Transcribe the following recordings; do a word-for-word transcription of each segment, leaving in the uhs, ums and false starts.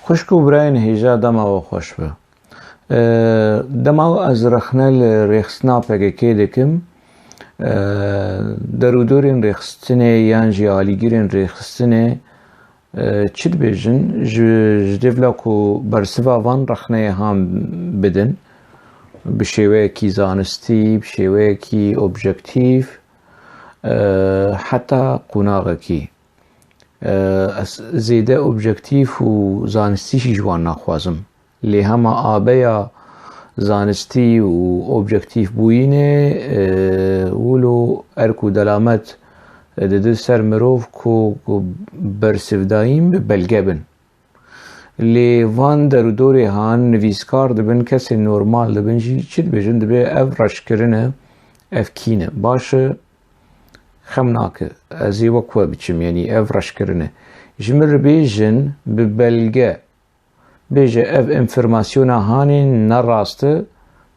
Xwişk û birayên hêja, dema we xweş be. E, dema ez rexne li rêxistina P K K dikim, e, derûdorên rêxistinê yan jî alîgirên rêxistinê, e, çi dibêjin? Ji, ji dêvla ku bersiva van rexneyê han bidin, bi şêweyekî zanistî, bi şêweyekî objektîf, e, heta qonaxekî. Ez zêde objektîf û zanistî jî ji wan naxwazim. Lê hema abeya zanistî û objektîfbûyînê, e, wilo erk û delamet dide ser mirov ku, ku bersivdayîn bi belge bin. Lê van derûdorê han nivîskar dibin, kesên normal dibin jî çi dibêjin? Dibê ev reşkirin e, ev kîn e. Baş e, xem nake. Ez ê wek we biçim, yanî ev reşkirin e. Ji min re bêjin bi belge. Bêje ev enfirmasyona hanê ne rast e,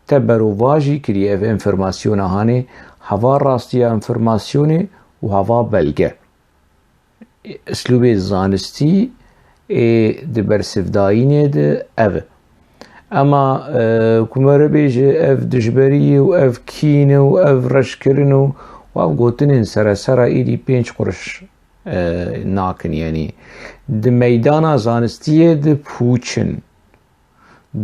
te berovajî kiriye ev enfirmasyona hanê, hava rastiya enfirmasyonê û hava belge. Îslûbê zanistî ê di bersivdayînê de ev e. Ema, e, ku me re bêje ev dijberî û ev kîn û ev reşkirin û, û ev gotinên seresera êdî pênc quruş, e, nakin, yanî di meydana zanistiyê de pûç in.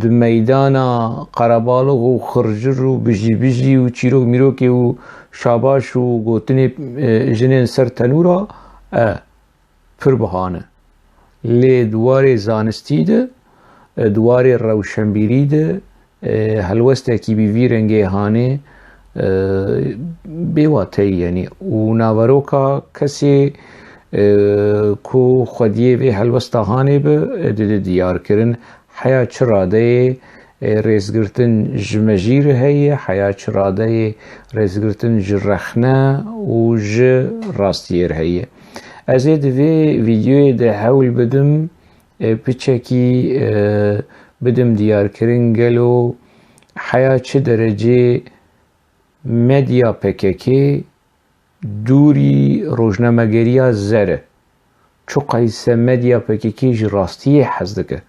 Di meydana qerebalix û xirjir û bijî bijî û çîrok mîrokê û şabaş û gotinê, e, jinên ser tenûra, e, pir biha ne. Lê di warê zanistî de, e, di warê rewşenbîrî de, e, helwestekî bi vî rengê hanê, e, bêwateyî, yanî, û naveroka kesê, e, ku xwediyê vê helwesta hanê bi, e, dide diyarkirin. Heya çi radeyê, e, rêzgirtin ji mejî re heye, heya çi radeyê rêzgirtin ji rexne û ji rastiyê re heye. Ez ê di vê vîdeoyê de hewl bidim, e, piçekî, e, bidim diyarkirin gelo heya çi derecê medya P K K dûrî rojnamegeriya zer e. Çiqayse medya P K K ji rastiyê hez dike.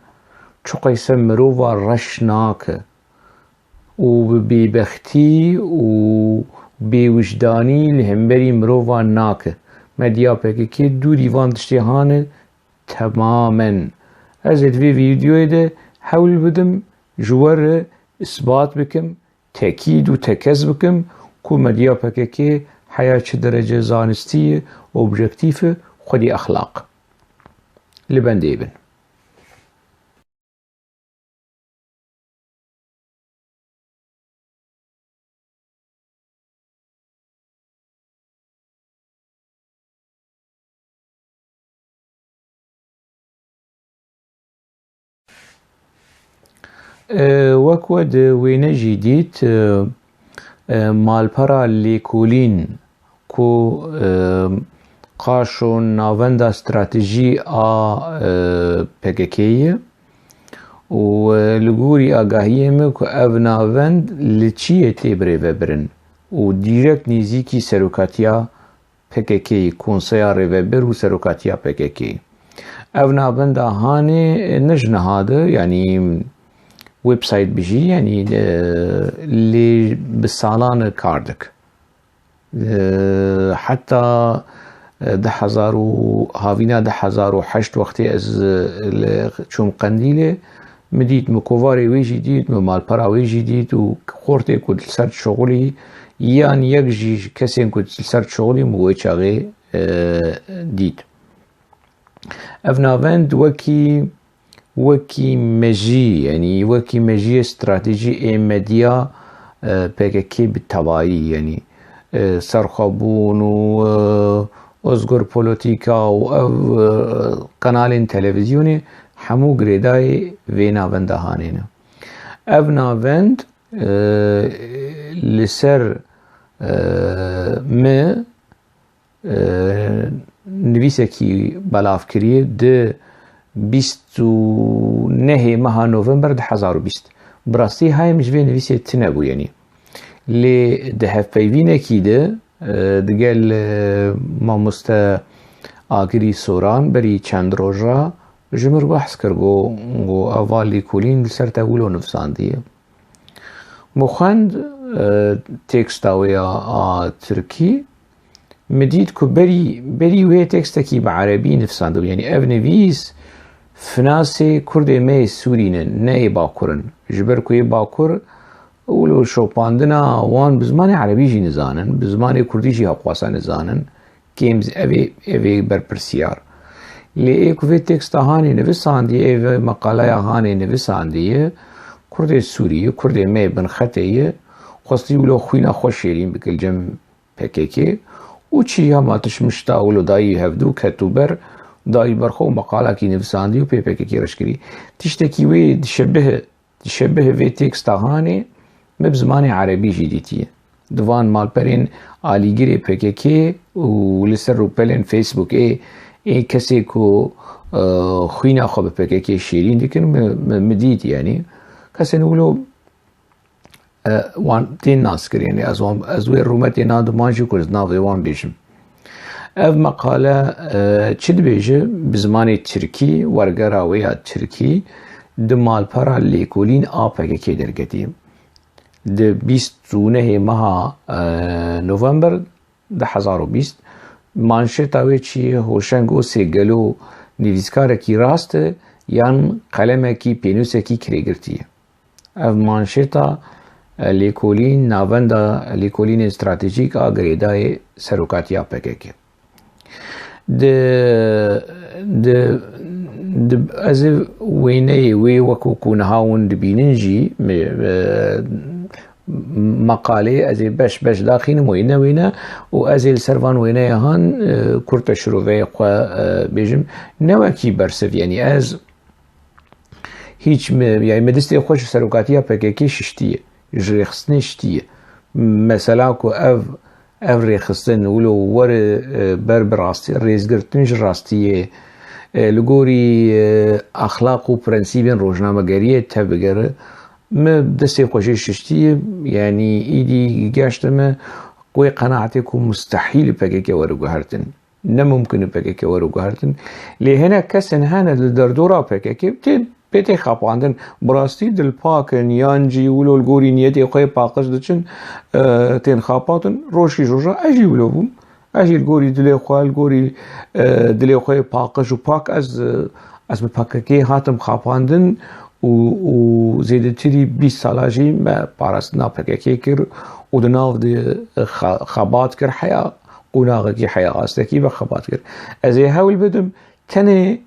Çiqayse mirova reş nake û bi bêbextî û bêwijdanî li hemberî mirovan nake. Medya P K K dûrî van tiştê hane temamen. Ez ê di vê vîdeoyê de hewl bidim ji we re isbat bikim, tekîd û tekez bikim ku medya P K K heya çi derece zanistî ye, objektîf e, xwedî exlaq. Li bendê bin. E, wek we di wêne jî dît, e, e, malpera lêkolîn ku, e, qaşo navenda stratejî a, e, P K K ye û, e, li gorî agahiyê min ku ev navend li çiyê tê birêvebirin û dîrekt nêzîkî serokatiya P K K, Konseya Rêvebir û Serokatiya P K K. Ev navenda hanê ne ji niha de, yanî website bijî, yanî, e, lê bi salan e kar dik. E, heta, e, du hezar û, havîna du hezar û heşt wextê ez, e, li çûm Qendîlê, min dît, min kovarê wê jî dît, min malpera wê jî dît û xortê ku li ser şixulî yan yek jî ji kesên ku li ser şixulî min wê çaxê, e, dît. Ev navend wekî, wekî mejî, yanî wekî mejiyê stratejî ê medya, e, P K K bi tevayî, yanî, e, Serxwebûn û, e, Ozgur Polotîka û ev, e, qenalên televîzyonê hemû girêdayî vê navenda hanê ne. Ev navend, e, li ser, e, me, e, nivîsekî belav kiriye di bîst û nehê meha November du hezar û bîst. Bi rastî hayê min ji vê nivîsê tune bû, yanî. Lê di hevpeyvînekî de, e, digel, e, mamoste Agirî Soran berî çend roja, Ji min re behs kir, got, got, eva lêkolîn li ser te wilo nivîsandiye. Min xwend, e, teksta wê ya a tirkî, min dît ku berî, berî wê tekstekî bi erebî nivîsandibû. Yanî ev nivîs finasê Kurdê me yê Sûrî ne, ne yê Bakur in. Ji ber ku yê Bakur wilo şopandina wan bi zimanê erebî jî nizanin, bi zimanê kurdî jî hewqasa nizanin. Kêm z-, ev ê, ev ê berpirsiyar. Lê ê ku vê teksta hanê nivîsandiye, ê vê meqaleya hanê nivîsandiye, Kurdê Sûrî ye, Kurdê me yê binxetê ye, xwestî wilo xwîna xwe şêrîn bike li cem P K K û çi ya ma tişt mişta wilo dayî hevdû ketû ber, dayî ber xwe û meqalakî nivîsandî û pê P K K reş kirî. Tiştekî wê dişebih, dişebih vê teksta hanê me bi zimanê erebî jî dîtiye. Di van malperên alîgirê P K K û li ser rûpelên Facebookê ê kesê ku, e, xwîna xwe bi P K K şêrîn dikin, mi, mi, mi dît, yanî kesên wilo, e, wan tên naskirin. Ez wan, ez wê rûmetê nadim wan jî ku ez navê wan bêjim. Ev meqale, e, çi dibêje? Bi zimanê tirkî, wergera wê ya tirkî, di malpera lêkolîn a P K K derketiye. Di bîst û nehê meha, e, November du hezar û bîst, manşeta wê çi ye? Hoşeng Osê gelo nivîskarekî rast e yan qelemekî pênûsekî kirêgirtî ye? Ev manşeta, e, lêkolîn, navenda lêkolînên stratejîk a girêdayê serokatiya P K K. Di, di, di, ez ê wêneyê wê wekû ku niha hûn dibînin jî, mi, e, meqalê ez ê beş beş daxînim wêne wêne û ez ê li ser van wêneya han, e, kurte şiroveyê xwe, e, bêjim. Ne wekî bersiv, yanî ez hîç mi, yanî mi destê xwe ji serokatiya P K K şiştiye, ji rêxistinê şiştiye. Mesela ku ev, ev rêxistin wilo were, e, ber bi rastî, rêzgirtin ji rastiyê, e, li gorî, e, exlaq û prensîbên rojnamegeriyê tevbigere, mi destê xwe jê şiştiye, yanî îdî geştime wê qenaetê ku mustehîl P K K were guhertin. Ne mumkin e P K K were guhertin. Lê hinek kesên hene li derdora P K K tên pê tê xapandin. Bi rastî dilpak in yan jî wilo li gorî niyetê xwe yê paqij diçin, e, tên xapatin. Roj jî roja ez jî wilo bûm. Ez jî li gorî dilê xwe, li gorî, e, dilê xwe yê paqij û pak ez, e, ez bi P K K hatim xapandin û, û zêdetirî bîst sala jî me parastina P K K kir û di nav de, e, xa-, xebat kir heya qonaxekî heya astekî ve xebat kir. Ez ê hewl bidim tenê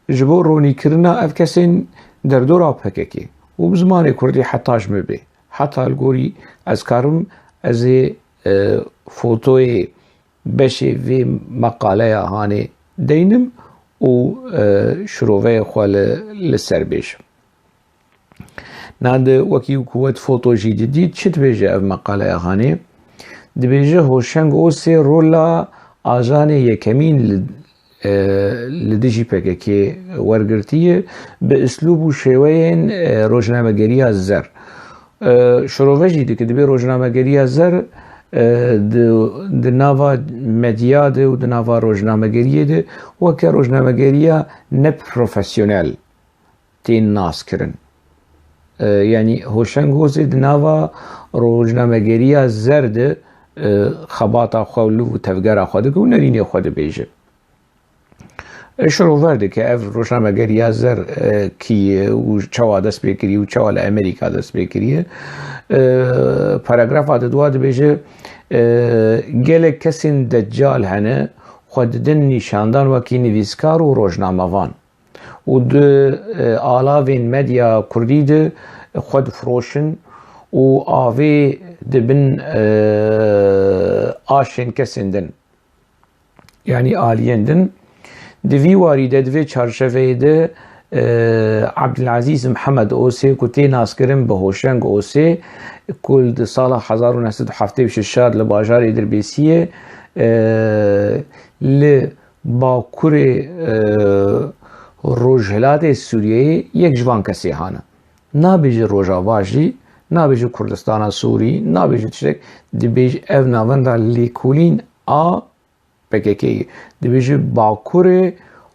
ji bo ronîkirina ev kesên derdora P K K û bi zimanê kurdî heta ji min bê. Heta li gorî ez karim ez ê, e, fotoyê beşê vê meqaleya hanê deynim û, e, şiroveyê xwe li, li ser bêjim. Nade wekî ku wet foto jî didît, çi dibêje ev meqaleya hanê? Dibêje Hoşeng Osê rola ajanê yekemîn li, e, li dijî P K K wergirtiye bi îslûb û şêweyên, e, rojnamegeriya zer. E, şirove jî dike, dibê rojnamegeriya zer, e, di, di nava medya de û di nava rojnamegeriyê de weke rojnamegeriya neprofesyonel tên naskirin. E, yanî Hoşeng Osê di nava rojnamegeriya zer de, e, xebata xwe û liv û tevgera xwe dike û nerînê xwe dibêje. E, şirover dike ev rojnamegeriya zer, e, kî ye û çawa dest pê kiriye û çawa li Amerîka dest pê kiriye. E, paragrafa di dua dibêje, e, gelek kesên deccal hene, xwe didin nîşandan wekî nivîskar û rojnamevan. û di, e, alavên medya kurdî de xwe difiroşin û avê dibin, e, aşên kesên din, yanî aliyên din. Di vî warî de, di vê çarçeveyê de, e, Abdilazîz Mihemed Osê ku tê naskirin bi Hoşeng Osê, ku di sala hezar û neh sed û heftê û şeş li bajarê Dirbêsiyê, e, li Bakurê, e, Rojhilatê Sûriyeyê yek ji van kesê hane. Nabêje Rojava jî, nabêje Kurdistana Sûrî, nabêje tiştek, dibêje ev navenda lêkolîn a P K K ye. Dibêje Bakurê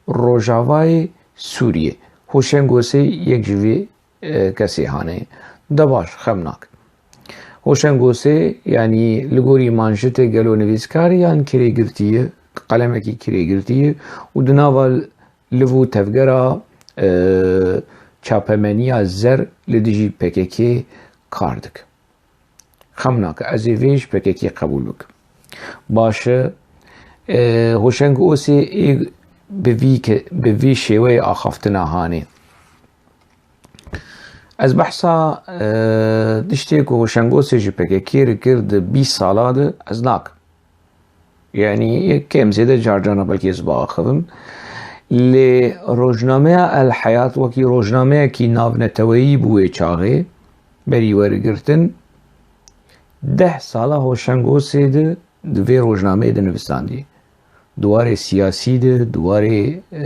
Rojavayê Sûriyê. Hoşeng Osê yek ji vê, e, kesê hane. De baş, xemnak. Hoşeng Osê, yanî li gorî manşetê gelo nivîskar e yan kirêgirtî ye, qelemekî kirêgirtî ye û di nava liv û tevgera, e, çapemeniya zer li dijî P K K kar dike. Xem nake, ez ê vê ji P K K qebûl bikim. Baş e, e, Hoşeng Osê ê bi vî ke-, bi vî şêweyê axaftina hanê. Ez behsa, e, tiştê ku Hoşeng Osê ji P K K re kir di bîst sala de ez nakim. Yanî kêm zêde carcana belkî ez biaxivim. Lê rojnameya El Heyat wekî rojnameyekî navneteweyî bû wê çaxê, berî wergirtin, deh sala Hoşeng Osê de di vê rojnameyê de nivîsandî. Di warê siyasî de, di warê, e,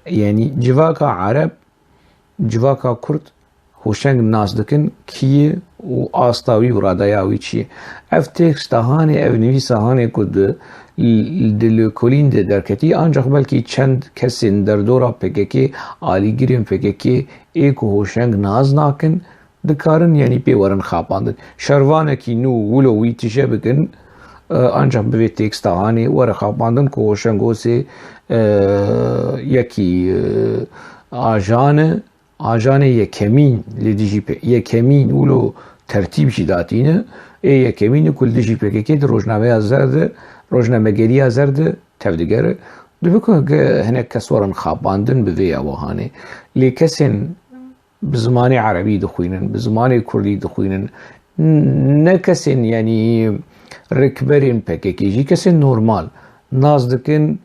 e, yanî civaka Ereb, civaka Kurd Hoşeng nas dikin kî ye û asta wî û radeya wî çi ye. Ev teksta hanê, ev nivîsa hanê ku di, di lêkolîn de derketî, ancaq belkî çend kesên derdora P K K, alîgirên P K K ê ku Hoşeng nas nakin, dikarin, yanî pê werin xapandin. Şervanekî nû wilo wî tije bikin, e, ancaq bi vê teksta hanê were xapandin ku Hoşeng Osê, e, yekî, e, ajan e, ajanê yekemîn li dijî P-, yekemîn wilo tertîb jî datîne, ê yekemîn ku li dijî P K K di rojnameya zer de, rojnamegeriya zer de tevdigere. Dibe ku ge-, hinek kes werin xapandin bi vê ya hanê. Lê kesên bi zimanê erebî dixwînin, bi zimanê kurdî dixwînin. N-, ne kesên, yanî rikberên P K K jî, kesên normal nas dikin,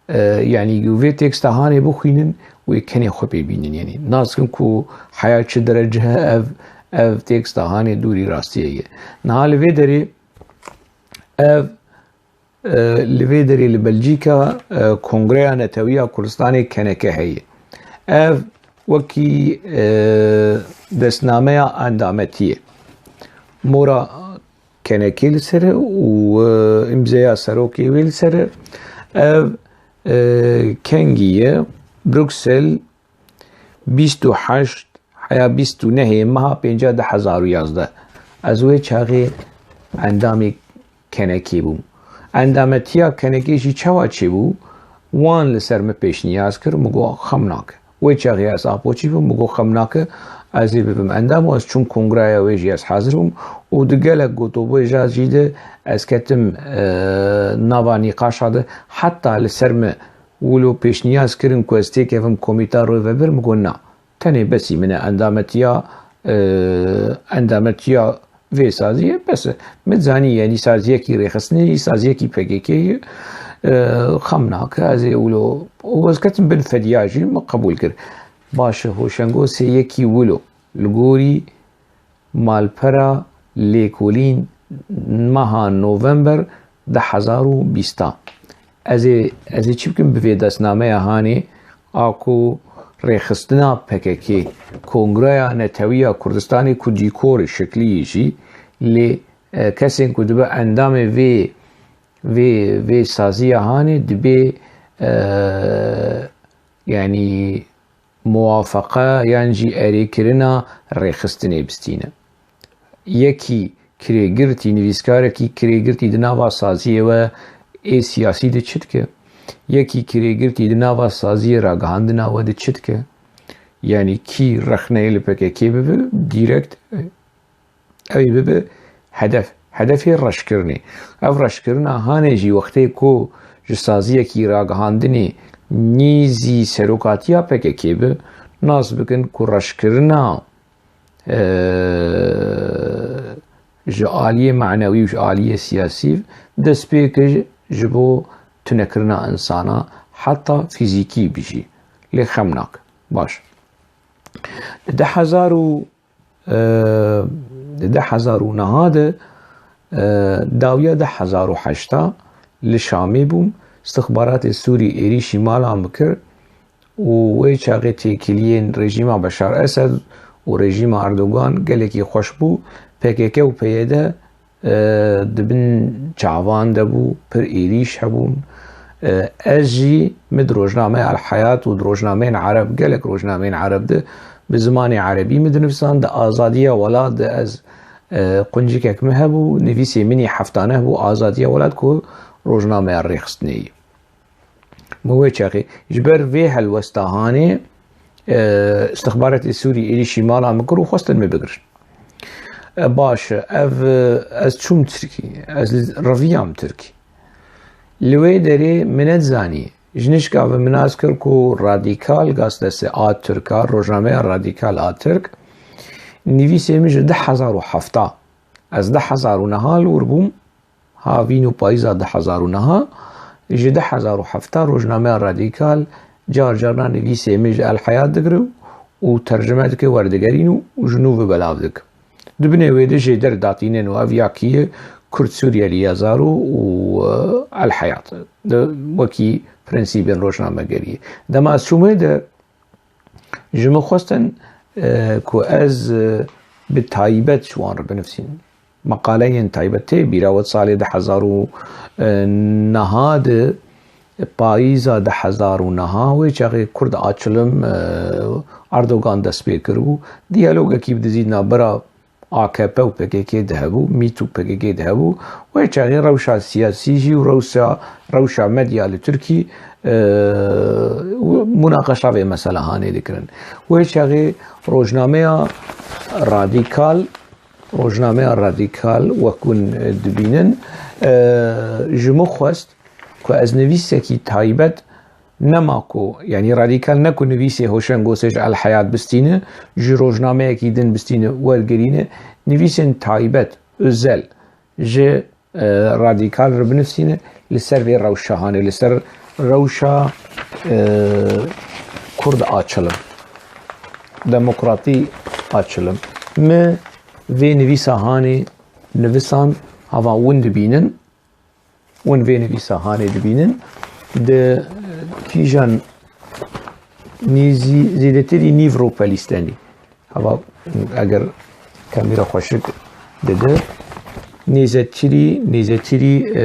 e, yanî vê teksta hanê bixwînin û yê kenê xwe pê bînin. Yanî nas dikin ku heya çi derece ev, ev teksta hanê dûrî rastiyê ye. Niha li vê derê ev E, li vê derê li Belcîka, e, Kongreya Netewiya Kurdistanê K N K heye. Ev wekî, e, destnameya endametiyê. Mora K N K li ser e û, e, îmzeya serokê wê li ser e. Ev, e, kengî ye? Bruksel, bîst û heşt heya bîst û nehê meha pênca du hezar û yazdeh. Ez wê çaxê endamê K N K bûm. Endametiya K N K jî çawa çêbû? Wan li ser min pêşniyaz kir, min got, xem nake. Wê çaxê ez Apoçî bûm, min got, xem nake, ez ê bibim endam û ez çûm kongreya wê jî ez hazir bûm û di gelek gotobêja jî de ez ketim, e, nava nîqaşa de, heta li ser min wilo pêşniyaz kirin ku ez têkevim komîta rêvebir, min got na. Tenê besî min e endametiya, e, endametiya vê saziyê, bes e. Min zanî, yanî saziyekî rêxistinê, saziyekî P K K ye, e, xem nake, ez ê wilo, û ez ketim bin fediya jî, min qebûl kir. Baş e, Hoşeng Osê yekî wilo, li gorî malpera lêkolîn meha November du hezar û bîstan. Ez ê, ez ê çi bikim bi vê destnameya hanê, a ku rêxistina P K K, Kongreya Netewiya Kurdistanê ku dîkorê şeklî yê jî, lê, e, kesên ku dibe endamê vê, vê, vê saziya hanê dibê, e, yanî muwafeqa yan jî erêkirina rêxistinê bistîne. Yekî kirêgirtî, nivîskarekî kirêgirtî di nava saziyê we ê siyasî de çi dike? Yekî kirêgirtî di nava saziyê ragihandina we de çi dike? Yanî kî rexneyê li P K K bibe, dîrekt, e, Ew ê bibe hedef. Hedefê reşkirinê. Ev reşkirina hanê jî wextê ku ji saziyekî ragihandinê nîzî serokatiya P K K bi, nas bikin ku reşkirina, e, ji aliyê manewî û ji aliyê siyasî dest pê kir ji bo tunekirina insana, heta fîzîkî bijî. Lê xem nake. Baş. Di du hezar û e, di du hezar û neh de, e, dawiya du hezar û heşta li Şamê bûm. Stixbaratê Sûrî êrîşî mala min kir û wê çaxê têkiliyên rejîma Beşar Esed û rejîma Erdogan gelekî xweş bû. P K K û P Y D e, di bin çavan de bû, pir êrîş hebûn. E, ez jî min di rojnameya El Heyat û di rojnameyên Ereb, gelek rojnameyên Ereb de bi zimanê Erebî min dinivisan, di azadiya welat de ez, e, quncikek min hebû, nivîsê min î heftane hebû, Azadiya Welat ku rojnameya rêxistinê ye. Min wê çaxê ji ber vê helwesta hanê, e, istixbaratê Sûrî êrîşî mala min kir û xwestin min bigirin. E, baş e, ev, e, ez çûm Tirkî, ez reviyam Tirkî. Li wê derê min nedizanî, ji nişka ve min nas kir ku Radîkal Gazetesi a Tirka, rojnameya Radîkal a Tirk, nivîsê min ji du hezar û heft. Ez du hezar û neh li wir bûm, havîn û payîza du hezar û neh, ji du hezar û heft rojnameya Radîkal car carna nivîsê min ji El Heyat digire û tercime dike, werdigerîn û ji nû ve belav dike. Di binê wê de jêder datînin û ev yakî ye Kurd Suriyeli Yazar û, û, e, El Heyat. De wekî prensîbên rojnamegeriyê. Dema ez çûmê de ji min xwestin, e, ku ez, e, bi taybet ji wan re binivîsim. Meqaleyên taybet tê bîra we, salê du hezar û neh de, payîza du hezar û neh, wê çaxê Kurd açilim, e, Erdogan dest pê kiribû. Diyalogekî bi dizî navbera A K P û P K K de hebû, MÎT û P K K de hebû. Wê çaxê rewşa siyasî jî û rewşa, rewşa medya li Tirkî, e, û munaqeşa vê mesela hanê dikirin. Wê çaxê rojnameya Radîkal, rojnameya Radîkal wek hûn dibînin, e, ji min xwest ku ez nivîsekî taybet nema ku, yanî Radîkal ne ku nivîsê Hoşeng Osê ji El Heyat bistîne, ji rojnameyekî din bistîne, wergirîne, nivîsên taybet, özel, ji, e, Radîkal re binivîsîne, li ser vê rewşa hanê, li ser rewşa, e, Kurd açilim, demokratî açilim. Min vê nivîsa hanê nivisan, hava hûn dibînin. Hûn vê nivîsa hanê dibînin. Di kîjan nîzî-, zêdetirî nîv rûpelî stenî. Hava eger kamera xweşik dide. Nêzetirî, nêzetirî, e,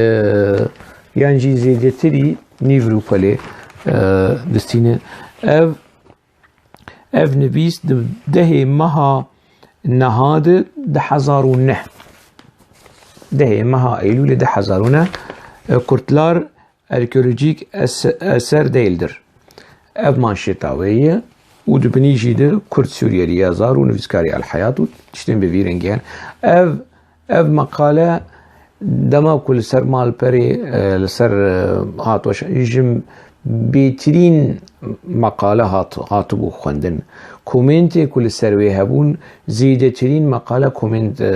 yan jî zêdetirî nîv rûpelê, e, distîne. Ev Ev nivîs di dehê meha neha de du hezar û neh, dehê meha Eylûlê du hezar û neh, e, Kurtlar arkeolojik es-, eser değildir. Ev manşêta wê ye û di binî jî de Kurd Suriyeli yazar û nivîskarî El Heyat û tiştên bi vî rengî hene. Ev Ev meqale dema ku li ser malperê, e, li ser, e, hat weş-, ji bêtirîn meqale hat, hatibû xwendin. Komêntê ku li ser wê hebûn, zêdetirîn meqale komênt, e,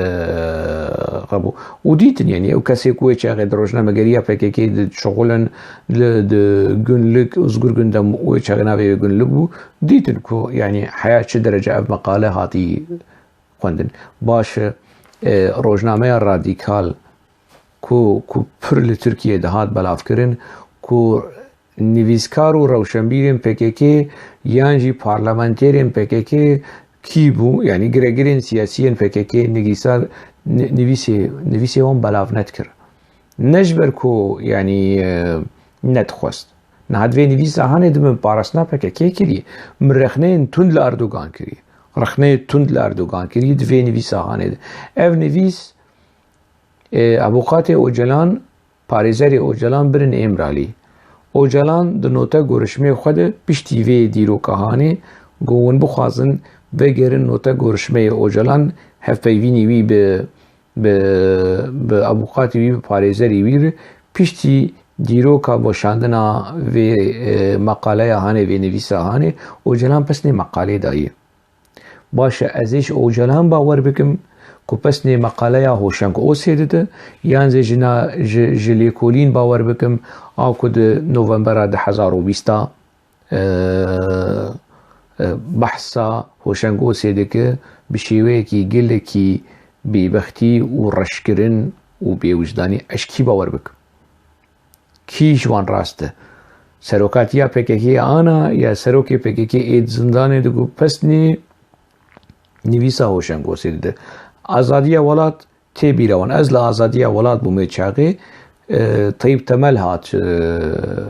hebû. Û dîtin, yanî ew kesê ku wê çaxê di rojnamegeriya P K K dişixulin, li, di Günlük, Özgür Gündem wê çaxê navê wê Günlük bû, dîtin ku, yanî heya çi derece ev meqale hatî xwendin. Baş e, e, rojnameya Radîkal ku, ku pir li Tirkiyê dihat belavkirin, ku nivîskar û rewşenbîrên P K K yan jî parlamenterên P K K kî bû, yanî giregirên siyasî yên P K K nivîsar, ni-, nivîsê, nivîsê wan belav nedikir. Ne ji ber ku, yanî, e, nedixwest. Niha di vê nivîsa hanê de min parastina P K K kiriye. Min rexneyên tund li Erdogan kiriye. Rexneyê tund li Erdogan kiriye di vê nivîsa hanê de. Ev nivîs, e, avûkatê Ocalan, parêzerê Ocalan birin Êmralî. Ocalan di nota gorişmê xwe de piştî vê dîroka hanê got, hûn bixwazin vegerin nota gorişmeyê Ocalan, hevpeyvînî wî bi bi, bi avûkatê wî, bi parêzerê wî re piştî dîroka weşandina vê, e, meqaleya hanê, vê nivîsa hanê, Ocalan pesnê meqalê daye. Baş e, ez ê ji Ocalan bawer bikim ku pesnê meqaleya Hoşeng Osê dide, yan zê ji na-, ji, ji lêkolîn bawer bikim, a ku di Novembera du hezar û bîst a e, e, behsa Hoşeng Osê dike, bi şêweyekî gelekî bêbextî û reşkirin û bêwijdanî. Ez kî bawer bikim? Kî ji wan rast e? Serokatiya P K K ana ya serokê P K K ê di zindanê de ku pesnê nivîsa Hoşeng Osê dide. Azadiya welat tê bîra wan. Ez li Azadiya Welat bûmê çaxê, e, Teyîb Temel hat, e,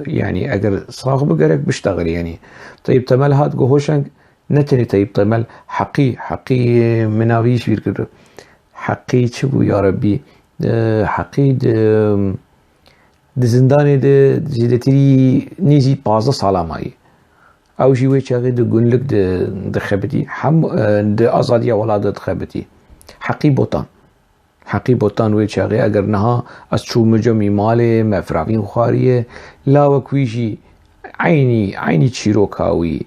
yanî eger sax bi gerek biştexilî, yanî Teyîb Temel hat got, Hoşeng, ne tenê Teyîb Temel, Heqî, Heqî, e, min navî ji bîr kir. Heqî çi bû ya Rebbî? E, Heqî di, di zindanê de zêdetirî nêzî pazdeh sala mayî. Ew jî wê çaxê di Gunlik di, dixebitî. Hem, e, di azadiya welat de dixebitî. Heqî Botan. Heqî Botan wê çaxê, eger niha ez çûme cem wî malê, me firavîn xwariye, lawek wî jî eynî, eynî çîroka wî.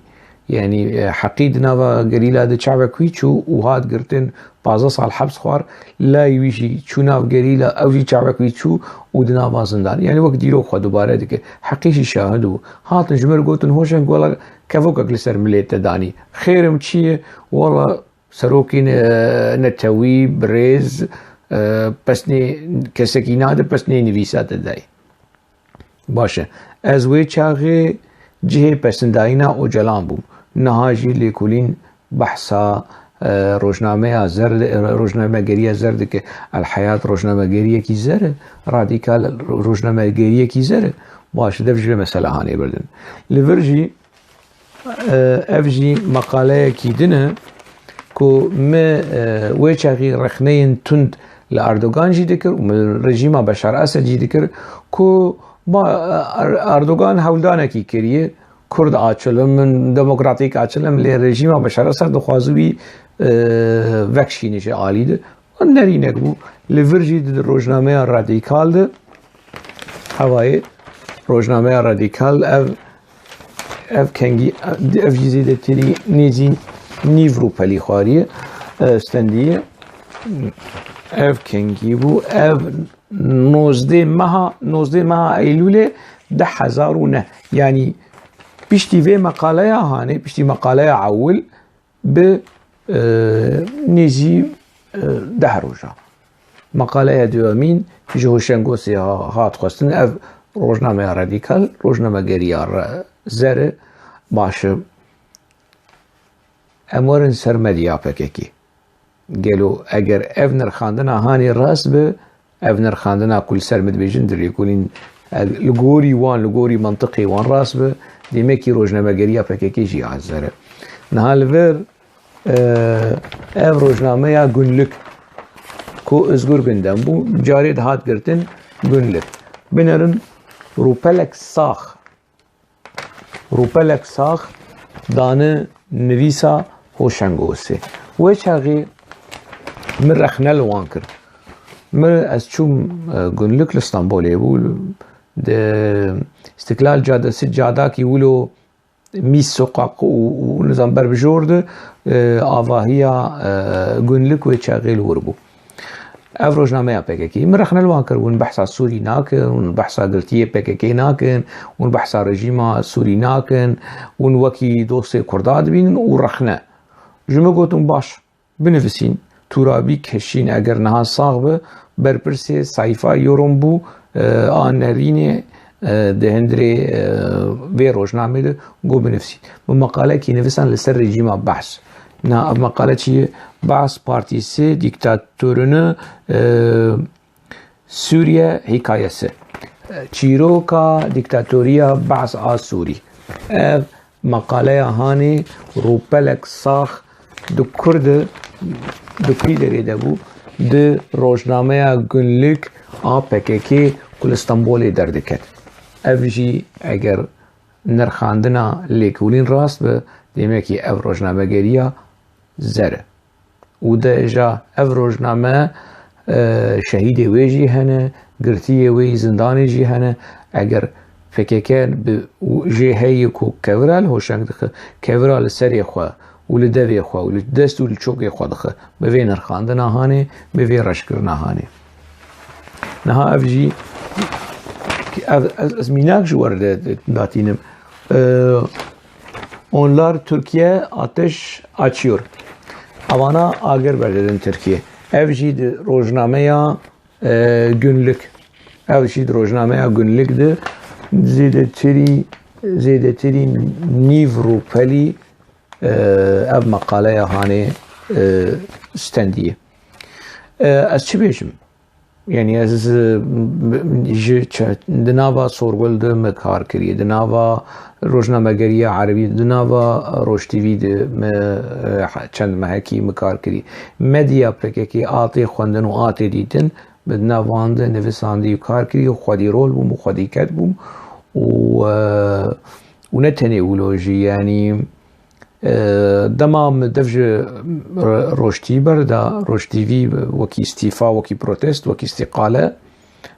Yanî, e, Heqî di nava gerîla de çavek wî çû û hat girtin, pazdeh sal heps xwar, layî wî jî çû nav gerîla, ew jî çavek wî çû û di nava zindan. Yanî wek dîrok xwe dubare dike. Heqî jî şahid bû. Hatin ji me re gotin, Hoşeng, wela kevokek li ser milê te danî. Xêrim çi ye? Wela serokê ne-, netewî, birêz, e, pesnê kesekî nade, pesnê nivîsa te dayê. Baş e. Ez wê çaxê cihê pesindayîna Ocalan bûm. Niha jî lêkolîn behsa, e, rojnameya zer, rojnamegeriya zer dike. El Heyat rojnamegeriyekî zer e, radîkal rojnamegeriyekî zer e. Baş e, dev ji vê mesela hanê birdin. Li vir jî, e, ev jî meqaleyekî din e ku me, e, wê çaxî rexneyên tund li Erdogan jî dikir û min rejîma Beşar Esed jî dikir ku ba, Er-, Erdogan hewldanekî kiriye, Kurd açilim, min demokratîk açilim, lê rejîma Beşar Esed dixwaze wî, e, vekşîne ji alî de. Nerînek bû. Li vir jî di rojnameya Radîkal de, hevayê rojnameya Radîkal ev, ev kengî, ev jî zêdetirî nêzî nîv rûpelî xwariye, e, stendiye. Ev kengî bû, ev nozdeh meha, nozdeh meha Eylûlê du hezar û neh. Yanî piştî vê meqaleya hanê, piştî meqaleya ewil bi, e, nêzî, e, deh roja. Meqaleya duyemîn ji Hoşengosê ha-, hat xwestin. Ev rojnameya radîkal, rojnamegeriya re-, zer e, baş e. Em werin ser medya P K K. Gelo eger ev nirxandina hanê rast be, ev nirxandina ku li ser min dibêjin di lêkolîn, e, li gorî wan, li gorî mentiqê wan rast be, demekî rojnamegeriya P K K jî a zer e. Niha li vir, e, ev rojnameya Gunlik ku Özgür Gündem bû, carê dihat girtin Gunlik. Binerin rûpelek sax Rûpelek sax dane nivîsa Hoşengosê. Wê çaxê min rexne li wan kir. Min, ez çûm, e, Gunlik li Stenbolê bû. Di Îstiklal Cadesi, cadakî wilo Mîs Sokak û, û nizam ber bi jor de, e, avahiya, e, Gunlik wê çaxê li wir bû. Ev rojnameya P K K. Min rexne li wan kir, hûn behsa Sûrî nakin, hûn behsa girtiyê P K K nakin, hûn behsa rejîma Sûrî nakin, hûn wekî dostê Kurda dibînin û rexne. Ji min gotin, baş, binivîsîn, Turabî Keşîn, eger niha sax be, berpirsê Sayfa Yorum bû, e, a nerînê, e, di hundirê, e, vê rojnamê de got binivîsîn. Min meqalekî nivîsan li ser rejîma Behs. Na, ev meqale çi ye? Behs Partisi dîktatorine, e, Sûriye hikayesi. Çîroka dîktatoriya Behs a Sûrî. Ev meqaleya hanê rûpelek sax di kur de, di kî derê de bû, di rojnameya Gunlik a P K K ku li Stenbolê derdiket. Ev jî eger nirxandina lêkolîn rast be, demekî ev rojnamegeriya zer e. Û de ja ev rojname, e, şehîdê wê jî hene, girtiyê wê yî zindanê jî hene. Eger P K K bi, û jê heyî ku kevira li hoşeng dixe, kevira li serê xwe û li devê xwe û li dest û li çokê xwe dixe, bi vê nirxandina hanê, bi vê reşkirina hanê. Niha ev jî, ev, ez, ez mînak ji we re de, de, datînim. E, Onlar Türkiye ateş açıyor. Avana agir berdidin Tirkiye. Ev jî di rojnameya, e, Günlük. Ev jî di rojnameya Günlük de zêdetirî, zêdetirî nîv rûpelî, e, ev meqaleya hanê, e, stendiye. E, ez çi bêjim? Yanî ez, e, ji çe-, di nava Sorgul de me kar kiriye, di nava rojnamegeriya Erebî, di nava Roj T V de me, e, çend mehekî me kar kiriye. Medya P K K a tê xwendin û a tê dîtin, me di nav wan de nivisandî û kar kiriye û xwedî rol bûm û xwedî ket bûm û, e, û ne tenê wilo jî, yanî, e, dema min dev ji Ro-, Roj T V berda, Roj T V wekî îstîfa, wekî protest, wekî îstîqale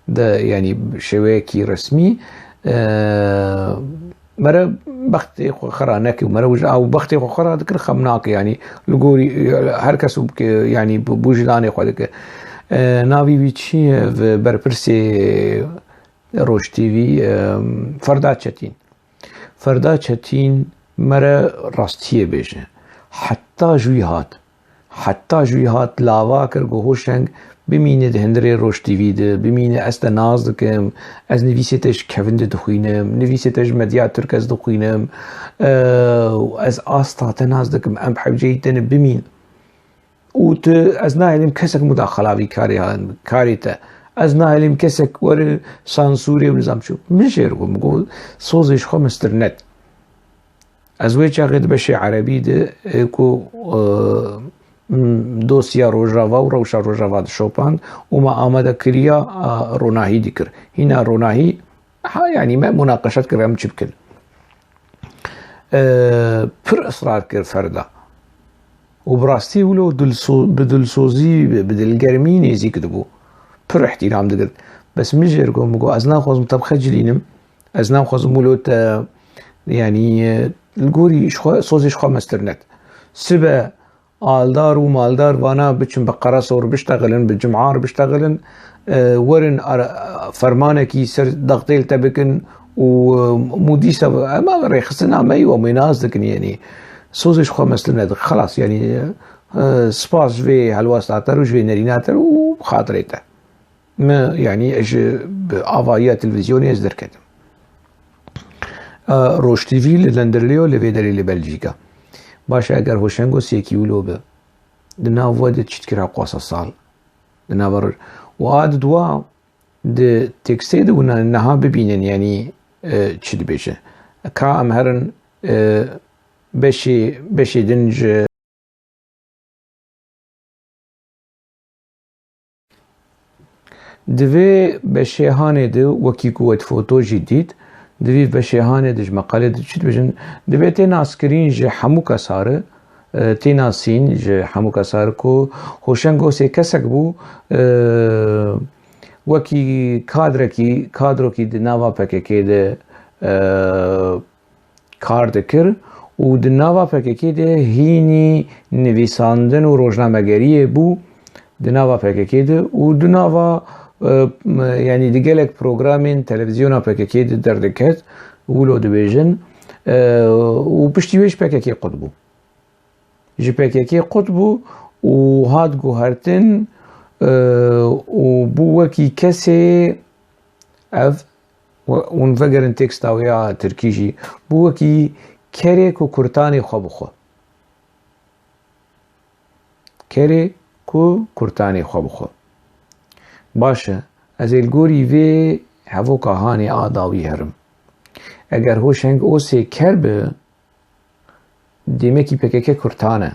de, yanî şêweyekî resmî, e, mere bextê xwe xira neke, mere wisa ew bextê xwe xira dikir, xem nake, yanî li gorî, e, her kes û ke, yanî bi, bi wijdanê xwe dike. E, navî wî çi ye? Bi berpirsê Roj T V, e, Ferda Çetîn. Ferda Çetîn mere rastiyê bêje. Heta ji wî hat. Heta ji wî hat lava kir, got, Hoşeng, bimîne di hundirê Roj T V de, bimîne, ez te nas dikim, ez nivîsê te ji kevin de dixwînim, nivîsê te ji Medya Tirk ez dixwînim, e, û ez asta te nas dikim, em bi hewceyî te ne, bimîn. Û tu, ez nahêlim kesek mudaxala vî karê, karê te. Ez nahêlim kesek were sansûrê û nizam çi. Min jê re got, min got, sozê ji xwe mestir net. Ez wê çaxê di beşê erebî de, e, ku, e, m, dosya Rojava û rewşa Rojava dişopand û me amade kiriya, a, ronahî dikir. Hîna ronahî, ha, yanî me munaqeşat kir, em çi bikin. E, pir israr kir Ferda. Û bi rastî wilo dilso-, bi dilsozî, bi, bi dilgermî nêzîk dibû. Pir îhtîram digirt. Bes min jê re got, min got, ez naxwazim te bixecilînim. Ez naxwazim wilo te, yanî, e, li gorî ji xwe, sozê ji xwe mestir net. Sibe aldar û maldar vana biçin bi qeresor biştexilin, bi cimar biştexilin, e, werin ara-, fermanekî ser dextê li te bikin û, e, mû dîsa, ema rêxistina me yî, em wê nas dikin, yanî sozê ji xwe mestir net. Xelas, yanî, e, spas ji vê helwesta te re û ji vê nerîna te re û bi xatirê te. Me, yanî, ez ji bi avahiya televîzyonê ez derketim. E, Roj T V li Lendirlêyo, li vê derê li Belcîka. Baş e, eger Hoşengo Sêkî wilo bi, di nav we de çi dikir heqwasa sal? Di nav re-, û a di dua di tekstê de wina niha bibînin, yanî, e, çi dibêje. Ka em herin, e, beşê, beşê din ji Di vê beşê hanê de, wekî ku we di foto jî dît, di vî beşê hanê de ji meqalê de çi dibêjin? Divê tê naskirîn ji hemû kesa re, e, tê nasîn ji hemû kesa re ku Hoşeng Osê kesek bû, e, wekî kadrekî, kadrokî di nava P K K de, e, kar dikir û di nava P K K de hînî nivîsandin û rojnamegeriyê bû di nava P K K de û di nava, e, m-, yanî di gelek programên televîzyona P K K de derdiket, wilo dibêjin, e, û piştî wê ji P K K qut bû. Ji P K K qut bû û hat guhertin, e, û bû wekî kesê ev, we-, hûn vegerin teksta wê ya tirkî jî, bû wekî kerê ku kurtanê xwe bixwe. Kerê ku kurtanê xwe bixwe. Baş e, ez ê li gorî vê hevoka hanê a dawî herim. Eger Hoşeng Osê ker bi, demekî P K K kurtan e.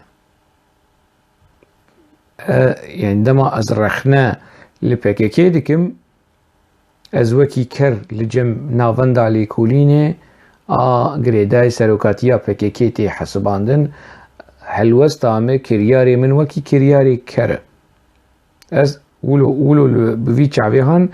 E, yani dema ez rexne li P K K dikim, ez wekî ker li cem navenda lêkolînê a girêdayî serokatiya P K K tê hesibandin, helwesta min, kiryarê min wekî kiryarê ker e. Ez wilo, wilo li, bi vî çavê han,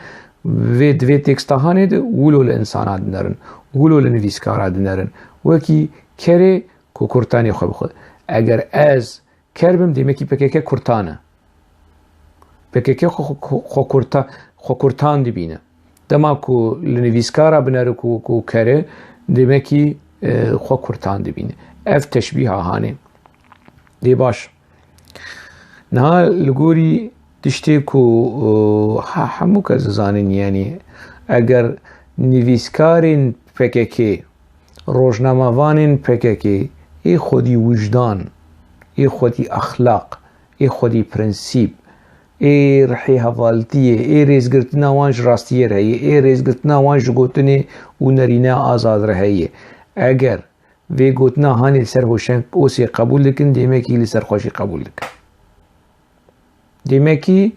vê, di vê teksta hanê de wilo li insana dinerin, wilo li nivîskara dinerin. Wekî kerê ku kurtanê xwe bixwe. Eger ez ker bim, demekî P K K kurtan e. P K K xwe, xwe, xwe kurta-, xwe kurtan dibîne. Dema ku li nivîskara binere ku, ku ker e, demekî, e, xwe kurtan dibîne. Ev teşbîha hanê. Dê baş. Niha li gorî tiştê ku, e, ha, hemû kes dizanin, yanî eger nivîskarên P K K, rojnamevanên P K K ê xwedî wijdan, ê xwedî exlaq, ê xwedî prensîp, ê rihê hevaltiyê, ê rêzgirtina wan ji rastiyê re heye, ê rêzgirtina wan ji gotinê û nerîneya azad re heye. Eger vê gotina hanê li ser Hoşeng Osê qebûl dikin, dêmekî li ser xwe jî qebûl dikin. Dêmekî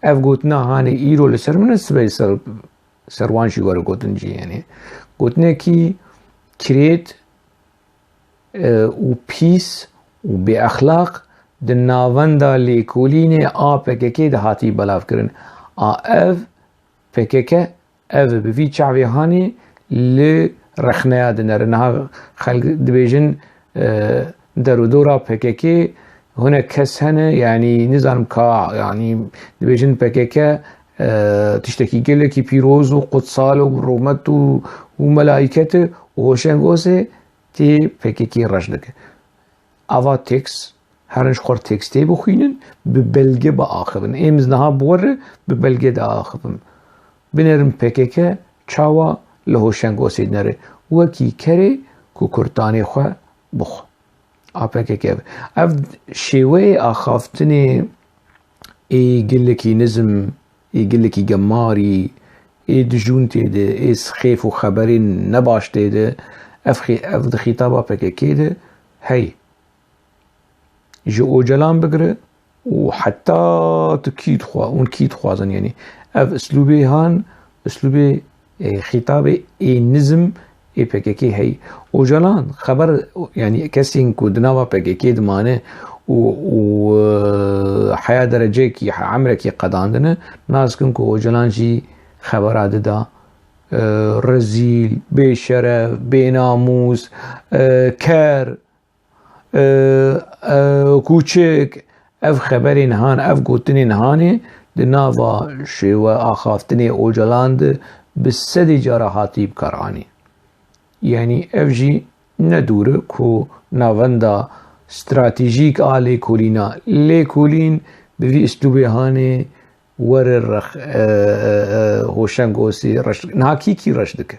ev gotina hanê îro li ser min e, sibê ser, ser wan jî were gotin cî, yanî gotinekî kirêt, e, û pîs û bêexlaq di navenda lêkolînê a P K K de hatî belavkirin. A ev P K K, ev bi vî çavê hanê li rexneya dinere. Niha xelk dibêjin, e, derûdora P K K hinek kes hene, yanî nizanim ka, yanî dibêjin P K K, e, tiştekî gelekî pîroz û qutsal û rûmet û, û melayket e û Hoşeng Osê tê P K K reş dike. Ava têks, herin ji xwe têkstê bixwînin, bi belge biaxivin. Ê min niha bi we re bi belge diaxivim. Binerin P K K çawa li Hoşeng Osê dinere. Wekî kerê ku kurtanê xwe bixwe. A P K K. Ev şêweyê axaftinê ê gelekî nizm, ê gelekî gemarî, ê dijûn tê de, ê sixêf û xeberên nebaş tê de, ev xî-, ev di xîtaba P K K de heye. Ji Ocalan bigire û heta tu kî dixwa-, hûn kî dixwazin, yanî ev uslûbê han, uslûbê, e, xîtabê ê nizm ê P K K heye. Ocalan xeber, yanî kesên ku di nava P K K dimane û, û, e, heya dereceyekî, he-, emrekî qedandine, nas dikin ku Ocalan jî xebera dida, e, rezîl, bêşeref, bênamûs, e, ker, e, e, kûçik, ev xeberên han, ev gotinên hanê di nava şêwe axaftinê Ocalan de bi sedê cara hatî bikaranîn. Yanî ev jî ne dûr e ku navenda stratejîk a lêkolîna, lêkolîn bi vî uslûbê hanê were rex-, e, e, e, Hoşeng Osê reş, niha kî kî reş dike?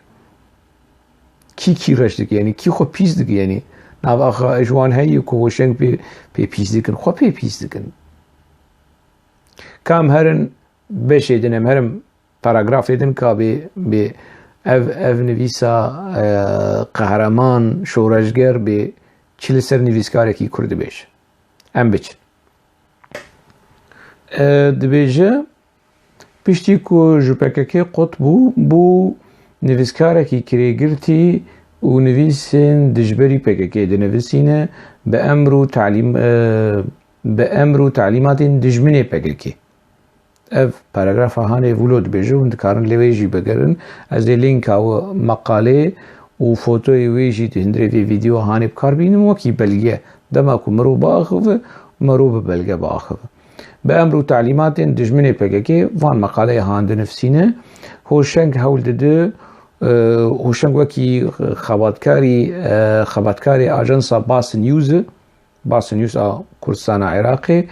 Kî kî reş dike? Yanî kî xwe pîs dike? Yanî nav axa ji wan heye ku Hoşeng pê, pê pîs dikin? Xwe pê pîs dikin. Ka em herin beşê din, em herin paragrafê din ka bê, bê ev, ev nivîsa, e, qehreman, şoreşger bê çi li ser nivîskarekî Kurd dibêje. Em biçin. E, dibêje, piştî ku ji P K K qut bû, bû nivîskarekî kirêgirtî û nivîsên dijberî P K K dinivîsîne, bi emr û talîm-, e, bi emr û talîmatên dijminê P K K. Ev paragrafa hanê wilo dibêje, hûn dikarin lê wê jî bigerin. Ez ê lînka wî meqalê û fotoyê wê jî di hundirê vê vîdeo hanê bi kar bînim, wekî belge. Dema ku mirov biaxive, mirov bi belge biaxive. Bi emr û talîmatên dijminê P K K van meqaleyê han dinivîsîne. Hoşeng hewl dide, e, Hoşeng wekî xebatkarî, e, xebatkarê ajansa Bas News e. Bas News a Kurdistana Iraqê,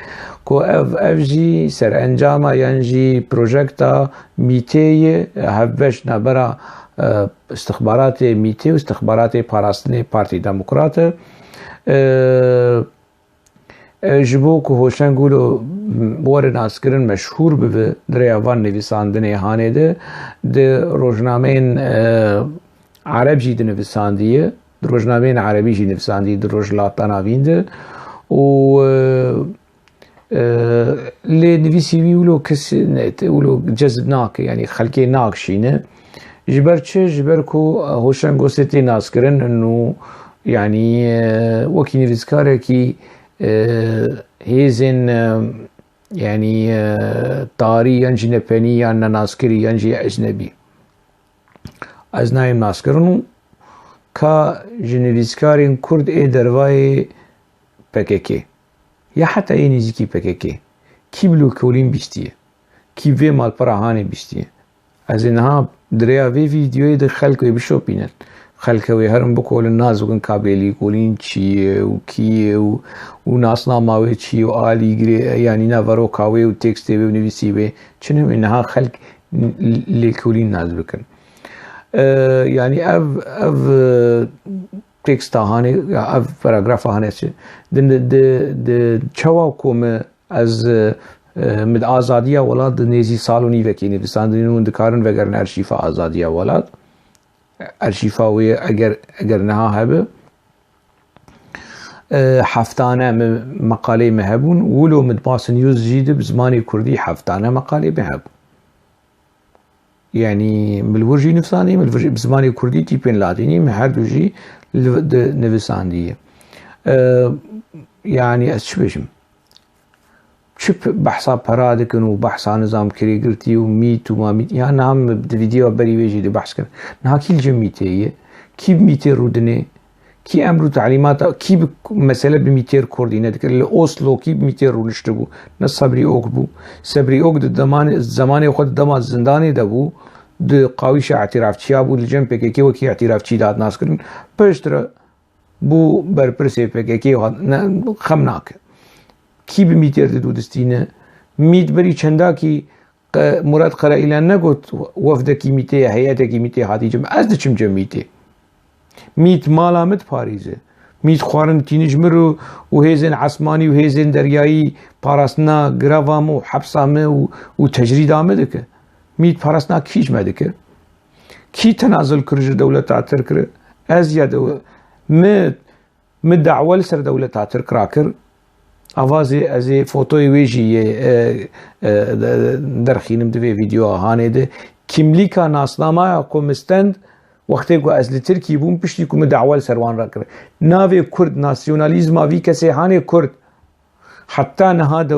ku ev, ev jî serencama yan jî projekta MÎT'ê ye, hevbeş navbera, e, istixbaratê MÎT'ê û istixbaratê parastinê Partî Demokrat e. E, e, ji bo ku Hoşeng wilo were naskirin, meşhûr bibe, di rêya van nivîsandinê hanê de, di rojnameyên, e, Ereb jî dinivîsandiye, di rojnameyên erebî jî nivîsandiye di Rojhilata Navîn de û, e, e, lê nivîsî wî wilo kes ne, wilo cezb nake, yanî xelkê nakişîne. Ji ber çi? Ji ber ku Hoşeng Osê tê naskirin û, yanî, e, wekî nivîskarekî, e, hêzên, e, yanî, e, tarî yan jî nepenî yan nenaskirî yan jî ecnebî. Ez nayêm naskirin û ka ji nivîskarên Kurd ê dervayê P K K ya heta yê nêzîkî P K K kî bi lêkolîn bîstiye, kî vê malpera hanê bîstiye. Ez ê niha di rêya vê vîdeoyê de xelk wê bişopînin. Xelke wê herin bikolin, nas bikin ka bê lêkolîn çi ye û kî ye û, û nasnama wê çi ye û alîgirê, yanî naveroka wê û tekstê wê û nivîsî wê çi ne wê. Niha xelk lêkolîn nas bikin. E, yanî ev, ev, e, teksta hanê, ya ev paragrafa hanê çi? Di, di, di, di çawa ku me ez, e, E, min di Azadiya Welat di nêzî sal û nîvekê nivîsandinî, hûn dikarin vegerin Erşîfa Azadiya Welat. Erşîfa wê eger, eger niha hebe, e, heftane min meqaleyê min hebûn, wilo min di Basn News jî de bi zimanê kurdî heftane meqaleyê min hebûn. Yanî min li wir jî nivîsandî, min li vir jî bi zimanê kurdî tîpên latînî, min her du jî li, di nivîsandî. E, yanî ez çi bêjim? Çi p-, behsa pera dikin û behsa nizam kirêgirtî û mît û mamît? Ya niha min di vîdyoya berî wê jî de behs kir. Niha kî li cem mîtê ye? Kî bi mîtê rûdinê? Kî emr û talîmata, kî bi, mesele bi mîtêr kurdî nedikir? Li Oslo kî bi mîtêr rûniştibû? Ne Sebrî Ok bû. Sebrî Ok di demanê, zemanê xwe di dema zindanê de bû, di qawîşa îtîrafçiya bû, li cem P K K wekî îtîrafçî dihat naskirin. Piştre bû berpirsê P K K, hat-, ne, xem nake. Kî bi mîtêr di dûdistîne? Mît berî çendakî Qe-, Murat Karaîlan negot wefdekî mîtê, heyetekî mîtê hatî cem. Ez diçim cem mîtê. Mît mala min diparêze. Mît xwarin tînij min û, û hêzên esmanî û hêzên deryayî parastina greva min û hepsa min û, û tecrîda min dike. Mît parastina kî ji me dike? Kî tenazul kir ji dewleta Tirk re? Ez ya dew-, min Min dawa li ser dewleta Tirk rakir. Avazê ez ê fotoyê wê jî yê, e, e, de-, derxînim di vê vîdyoya hanê de. Kimlîka nasnamaya ku min stend, wextê ku ez li Tirkî bûm, piştî ku min dawa li ser wan rakir. Navê Kurd, nasyonalîzma vî kesê hanê Kurd. Heta niha de,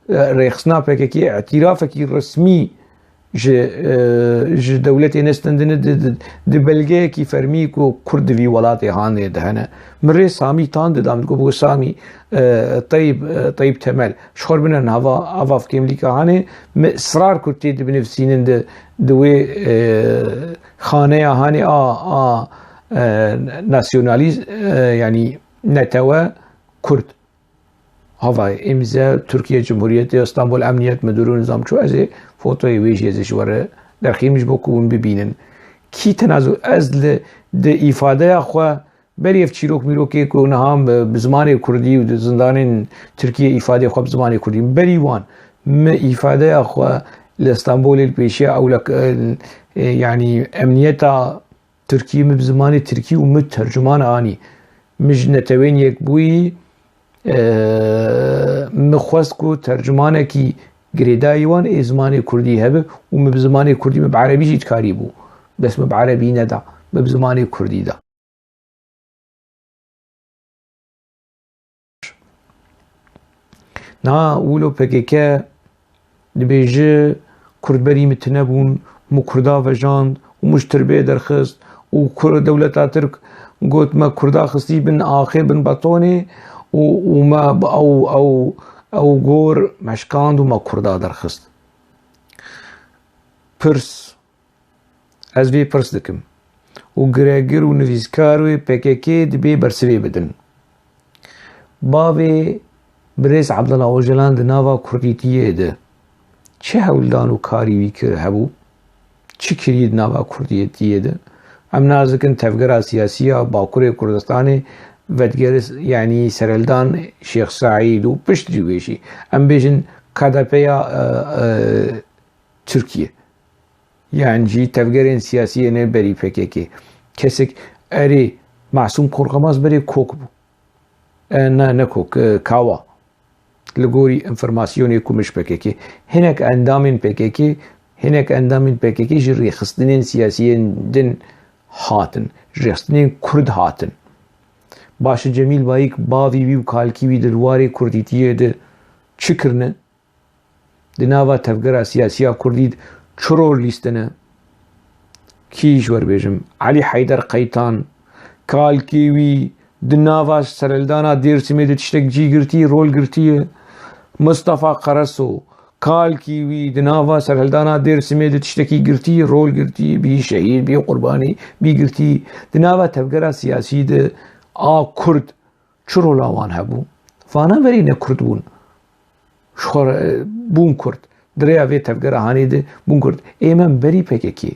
e, rêxistina P K K îtirafekî resmî ji, e, ji dewletê nestendine di, di, di belgeyekî fermî ku Kurd di vî welatê hanê de hene. Min rê Samî Tan dida, min digot, "Samî, e, Teyb, e, Teyb Temel, ji xwe bine nava ava kêmlîka hanê." Min israr kir tê di binivîsînin di, di wê, e, xaneya hanê a, a, e, nasyonalîz-, e, yanî netewe Kurd. Havayê îmze Tirkiye Cumhuriyetê, Stenbol Emniyet Müdürü nizam çû, ez ê fotoyê wê jî ez ê ji we re derxînim ji bo ku hûn bibînin. Kî tenazu ez li, di îfadeya xwe berî ev çîrok mîrokê ku niha bi, bi zimanê kurdî û di zindanên Tirkiye îfadeyê xwe bi zimanê kurdî, berî wan min îfadeya xwe li Stenbolê li pêşiya ewlek, e, e, yanî emniyeta Tirkî, min bi zimanê tirkî û min tercuman anî. Min ji Netewên Yekbûyî, e, min xwest ku tercumanekî girêdayî wan ê zimanê kurdî hebe û min bi zimanê kurdî, min bi erebî jî dikarîbû. Bes min bi erebî neda, min bi zimanê kurdî da. Na wilo P K K dibêje, Kurd berî min tune bûn, min Kurda vejand û min ji tirbê derxist û Kur-, dewleta Tirk got, "Me Kurda xistî bin axê, bin betonê û, û me bi ew, ew, ew gor me şikand û me Kurda derxist." Pirs. Ez vê pirs dikim. Û giregir û nivîskar wê P K K dibê bersivê bidin. Bavê birêz Abdullah Ocalan di nava kurdîtiyê de çi hewldan û karî wî kir hebû? Çi kiriye di nava kurdîtiyê de? Em nas dikin tevgera siyasî ya Bakurê Kurdistanê vedgere, yanî serhildan Şêx Seîd û piştî wê jî. Em bêjin K D P ya, e, e, Tirkiye. Yan jî tevgerên siyasî yên berî P K K. Kesek erê Masûm Korkmaz berê kok bû. E, ne, ne kok, e, kawa. Li gorî înformasyonê ku min ji P K K. Hinek endamên P K K, hinek endamên P K K ji rêxistinên siyasî yên din hatin. Ji rêxistinên Kurd hatin. Baş Cemîl Bayik, bavî wî û kalkî wî di warê kurdîtiyê de çi kirine? Di nava tevgera siyasî ya kurdî de çi rol lîstine? Kî ji we re bêjim? Elî Heyder Qeytan, kalkê wî di nava serhildana Dêrsimê de tiştek cî girtî, rol girtiye. Mistefa Qereso, kalkê wî di nava serhildana Dêrsimê de tiştekî girtî, rol girtî, bî şehîd, bî qurbanî, bî girtî. Di nava tevgera siyasî de a Kurd çi rola wan hebû? Vana berî ne Kurd bûn. Ji xwe re, e, bûn Kurd. Di rêya vê tevgera hanê de bûn Kurd. Ê me berî P K K.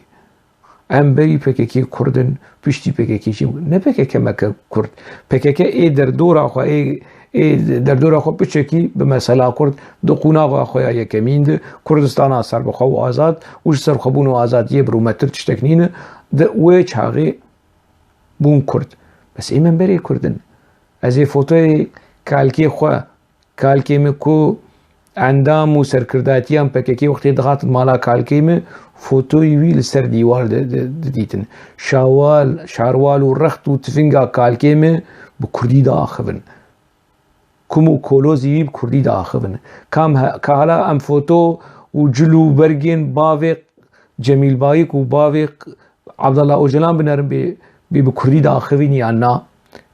Em berî P K K Kurd in, piştî P K K jî ne P K K meke Kurd. P K K ê derdora xwe, ê, ê derdora xwe biçekî bi mesela Kurd, di qunaxa xwe ya yekemîn de Kurdistana serbixwe û azad û ji serxwebûn û azadiyê bi rûmetir tiştek nîne, di wê çaxê bûn Kurd. Bes ê me berê Kurd in. Ez ê fotoyê kalkê xwe, kalkê min ku endam û serkirdatiyan P K K wextê dihatin mala kalkê min, fotoyê wî li ser dîwar di-, di-, didîtin. Şawal, şarwal û rext û tifinga kalkê min bi kurdî diaxivin. Kum û kolozî wî bi kurdî diaxivin. Kam he-, ka hala em foto û cil û bergên bavê Cemîl Bayik û bavê Abdullah Ocalan binerin bê, bê bi kurdî diaxivin yan na?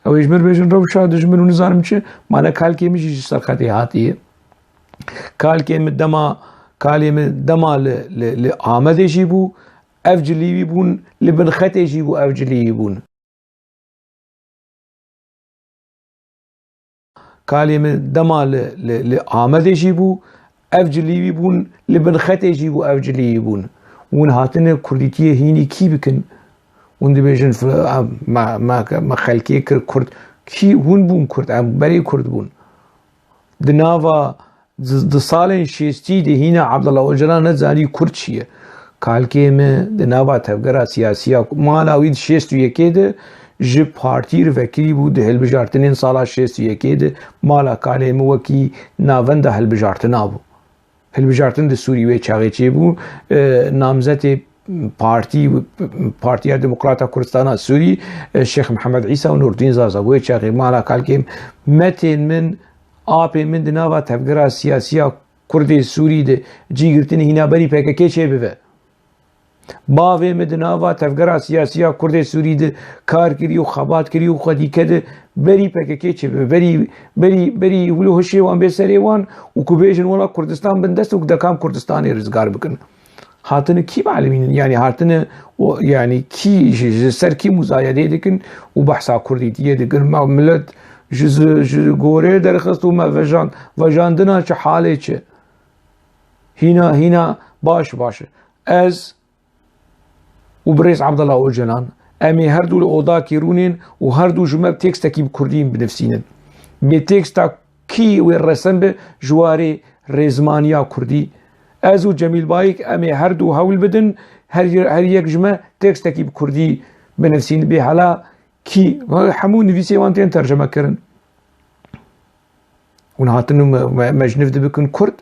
Ew ê ji min bêjin rewşa dijmin û nizanim çi, ma ne kalkê min jî ji ser xetê hatiye. Kalkê min dema, kalê min dema li, li, li Amedê jî bû, ev cilî wî bûn, li bin xetê jî bû, ev cilî wî bûn. Kalê min dema li, li, li Amedê jî bû, ev cilî wî bûn, li bin xetê jî bû, ev cilî wî bûn. Hûn hatine kurdîtiyê hînî kî bikin? Hûn dibêjin, f-, em, me, me, me xelkê kir kurd. Kî hûn bûn kurd? Em berê kurd bûn. Di nava di, di salên şêstî de hîna Abdullah Ocalan nezanî kurd çi ye. Kalkê min di nava tevgera siyasî ya mala wî di şêst û yekê de ji partî re vekirî bû, di hilbijartinên sala şêst û yekê de mala kalê min wekî navenda hilbijartina bû. Hilbijartin di Sûrî wê çaxê çêbû, e, namzetê partî, Partiya Demokrata Kurdistana Sûrî, e, Şêx Mihemed Îsa û Nurdîn Zaza. Wê çaxê mala kalkê min, metên min, apê min di nava tevgera siyasî ya Kurdê Sûrî de cî girtinê hîna berî P K K çêbibe. Bavê min di nava tevgera siyasî ya Kurdê Sûrî de kar kirî û xebat kirî û xwedî kedi berî P K K çêbibe. Berî, berî, berî wilo hişê wan bê serê wan û ku bêjin wela Kurdistan bindest û ku dekam Kurdistanê rizgar bikin. Hatine kî malimînin? Yanî hatine o, yanî kî ji, ji ser kî muzayedê dikin û behsa kurdîtiyê dikin? Ma milet ji, ji, ji gorê derxist û me vejan, vejandina çi halê çi? Hîna, hîna baş, baş. Ez û birêz Abdullah Ocalan, em ê her du li odakê rûnên û her du ji me bi tekstekî bi kurdî binivsînin. Bê teksta kî wê resen be ji warê rêzmaniya kurdî. Ez û Cemîl Bayik em ê her du hewl bidin, her, her yek ji me tekstekî bi kurdî binivsîn. Bê hela kî, hemû nivîsê wan tên terceme kirin. Hûn hatin me, me, me ji nû dibikin kurd.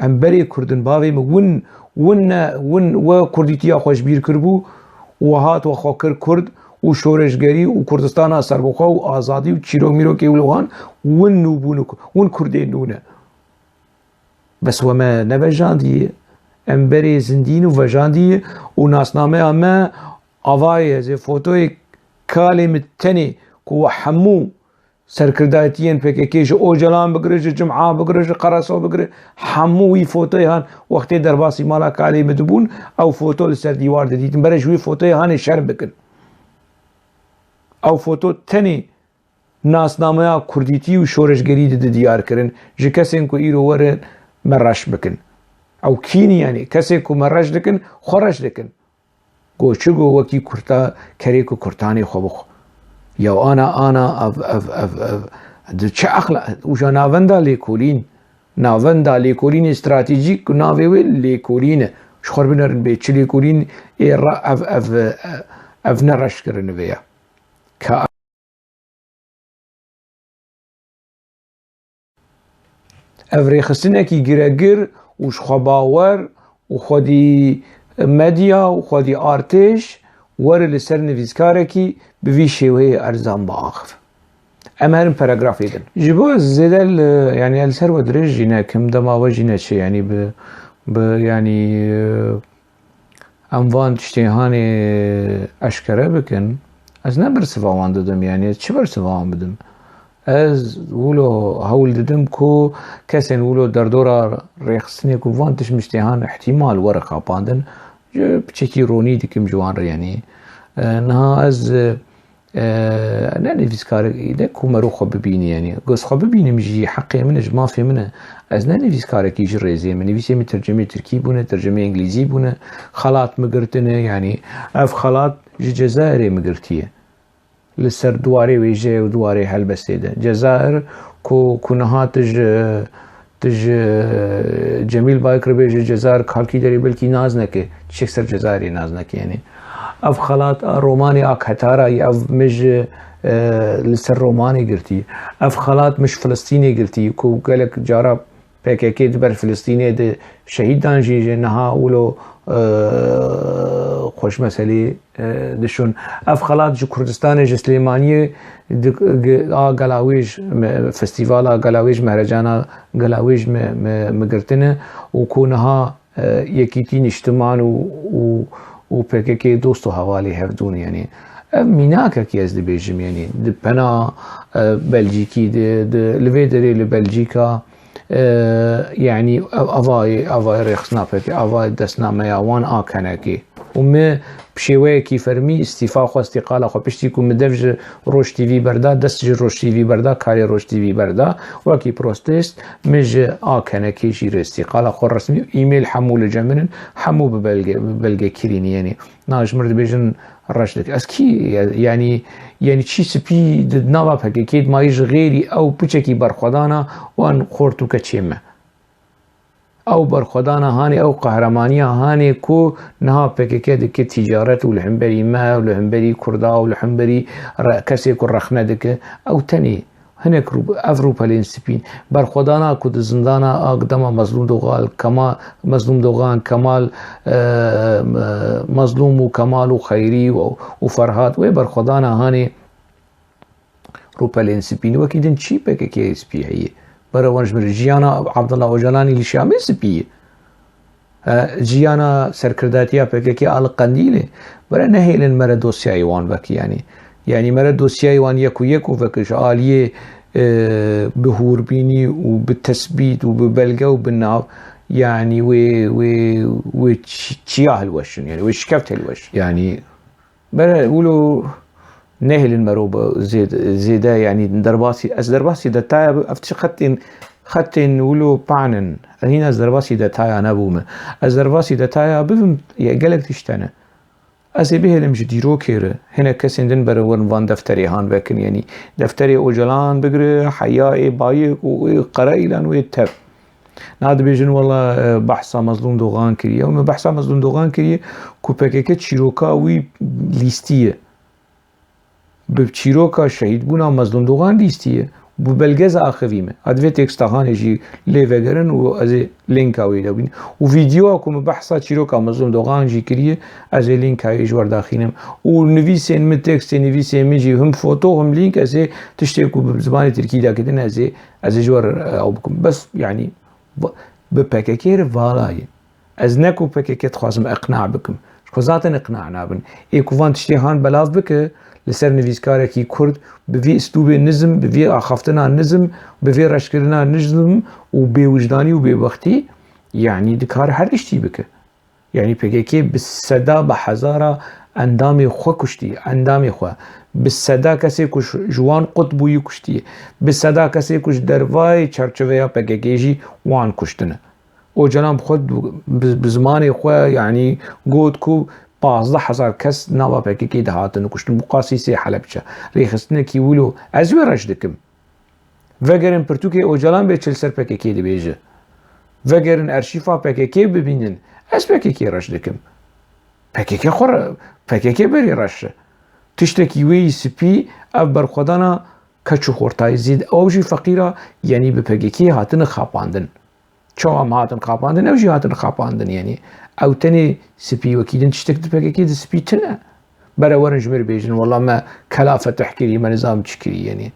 Em berê kurd in, bavê min, win, win ne, win we kurdîtiya xwe ji bîr kiribû û hat we xwe kir kurd û şoreşgerî û Kurdistana serbixwe û azadî û çîrok mîrokê wilo wan, win nû bûn û ku-, win kurdên nû ne. Bes we me nevejandiye, em berê zindîn û vejandiye û nasnameya me ava ye, ez ê fotoyê kalê min tenê ku we hemû serkirdayetiyên P K K ji Ocalan bigire, ji Cuma bigire, ji Qaraso bigire, hemû wî fotoyê han wextê derbasî mala kalê min dibûn, ew foto li ser dîwar didîtin. Bere ji wî fotoyê hanê şerm bikin. Ew foto tenê nasnameya kurdîtî û şoreşgerî dide diyar kirin ji kesên ku îro werin me reş bikin. Ew kî ne yanî? Kesê ku me reş dikin, xwe reş dikin. Go çi go wekî kurta kerê ku kurtanê xwe bixwe. Ya ana, ana, ev, ev, ev, ev, di çi exla-, uca navenda lêkolîn, navenda lêkolînê stratejîk ku navê wê lêkolîn e. Ji xwe binerin bê çi lêkolîn ê ra ev, ev, ev ne reşkirin vê ye. Ka Ev rêxistinekî giregir û ji xwe bawer û xwedî medya û xwedî artêş were li ser nivîskarekî bi vî şêweyê erzan biaxive. Em herin paragrafê din. Ji bo ez zêde li, yanî ez li ser we dirêj jî nekim, dema we jî neçe, yanî bi, bi, yanî, Em van tiştê hanê eşkere bikin, ez ne bersiva wan didim, yanî ez çi bersiva wan bidim? Ez wilo hewl didim ku kesên wilo derdora rêxistinê ku van tişt miştê han îhtîmal were xapandin, ji piçekî ronî dikim ji wan re, yanî. E, niha ez, e, E, ne nivîskarek, ne ku mero xwe bibînî, yanî. Goz xwe bibînim jî heqê min e, ji mafê min e. Ez ne nivîskarekî ji rêzê min. Nivîsê min tercemê tirkî bûne, tercemê îngilîzî bûne. Xelat min girtine, yanî. Ev xelat ji Cezayirê min girtiye. Li ser diwarê wêjeyê û diwarê helbestê de. Cezayir ku, ku niha tu ji, tu ji Cemîl Bayik re bêje Cezayir, kalkî derê belkî nas neke, tiştek ser Cezayirê nas neke, yanî. Ev xelat a romanê a Ketara, ev min ji, e, li ser romanê girtî. Ev xelat min ji Filistînê girtî, ku gelek cara P K K di ber Filistînê de şehîd dan jî, ji niha wilo, e, xweş meselî, e, dişon. Ev xelat ji Kurdistanê, ji Silêmaniyê di, ge-, a Gelawêj, me-, festîvala Gelawêj, mehrecana Gelawêj me, me, me girtine û ku niha, e, Yekîtî Niştiman û, û, û P K K dost û hevalê hevdûn, yanî. Ev mînakekî ez dibêjim, yanî. Di pena, e, Belcîkî, di, di, li vê derê li Belcîka, E, yanî ev avayê, avayê rêxistina P K K, avayê destnameya wan a kenekê. Û min bi şêweyekî fermî îstîfa xwe, îstîqala xwe, piştî ku min dev ji Roj T V berda, dest ji Roj T V berda, karê Roj T V berda, wekî protest, min ji a kenekê jî re îstîqala xwe resmî, email hemû li cem min in, hemû bi belge, bi belge kirîn, yanî. Na ji mir dibêjin reş dike. Ez kî, yanî, yanî çî spî di nava P K K de mayî ji xêrî ew piçekî berxwedana wan xort û keçê me. Ew berxwedana hanê, ew qehremanîya hanê ku niha P K K dike tîcaret û li hemberî me û li hemberî Kurda û li hemberî re-, kesê ku rexne dike, ew tenê Hinek rû-, ev rûpelên spîn. Berxwedana ku di zindana a dema Mezlûm Dogan, Kema-, Mezlûm Dogan, Kemal, e, e, Mezlûm û Kemal û Xeyrî û, û Ferhat, wê berxwedana hanê rûpelên spîn. Wekî din çî P K K spî heye? Berewan ji min re jiyana Abdullah Ocalanî li Şamê spî ye. E, jiyana serkirdatiya P K K a li Qendîlê, bere nehêlin mere dosyayê wan vekî, yanî. Yanî mere dosyayê wan yek û yek û vekî ji aliyê, e, bi hûrbînî û bi tesbît û bi belge û bi nav, yanî wê, wê, wê çi-, çiya hilweşin, yanî wê şikeft hilweşin. Yanî Bere wilo nehêlin mero bi zêd-, zêde, yanî derbasî, ez derbasî detaya bi-, ev çi xetên, xetên wilo pan in. Hîn ez derbasî detaya nebûme. Ez derbasî detaya bibim, ye gelek tişt hene. Ez ê bihêlim ji dîrokê re. Hinek kesên din bere werin van defterê han vekin, yanî defterê Ocalan bigire, heya ê Bayik û ê Qereîlan wê tev. Na dibêjin, wela, e, behsa Mezlûm Dogan kiriye. Ew min behsa Mezlûm Dogan kiriye ku P K K çîroka wî lîstiye. Bi çîroka şehîdbûna Mezlûm Dogan lîstiye. Bi belge ze axivî me. Ez divê teksta hanê jî lê vegerin û ez ê linka wê de bînim. Û vîdeoya ku min behsa çîroka Mezlûm Dogan jî kiriye, ez ê linka wê ji we re daxînim. Û nivîsên min, tekstê nivîsên min jî him foto, him link, ez ê tiştê ku bi zimanê tirkî dakitin, ez ê, ez ê ji we re, e, ew bikim. Bes, yanî, Bi P K K re vala ye. Ez ne ku P K K dixwazim iqna bikim. Ji xwe zaten iqna nabin. Ê ku van tiştê han belav bike, li ser nivîskarekî Kurd, bi vî îslûbê nizm, bi vî axaftina nizm, bi vî reşkirina nizm û bêwijdanî û bêbextî, yanî dikare her tiştî bike. Yanî P K K bi seda, bi hezara endamê xwe kuştî, endamê xwe. Bi seda kesê ku ji, ji wan qut bûyî kuştî. Bi seda kesê ku ji dervayê çarçoveya P K K jî wan kuştine. Ocalan bi xwe, bi, bi zimanê xwe, yanî got ku pazdeh hezar kes nava P K K de hatine kuştin, bi qasî sê Helebçe. Rêxistinekî wilo, ez wê reş dikim. Vegerin pirtûkê Ocalan bê çi li ser P K K dibêje. Vegerin erşîfa P K K bibînin. Ez P K K reş dikim. P K K xwe re, P K K berê reş e. Tiştekî wê yî spî, ev berxwedana keç û xortayî zêde. Ew jî feqîra, yanî bi P K K hatine xapandin. Çawa em hatin xapandin, ew jî hatin xapandin, yanî ew tenê spî wekî din tiştek di P K K de spî tune. Bere werin ji mir bêjin, wela me kela fetih kirî, me nizam çi kirî, yanî.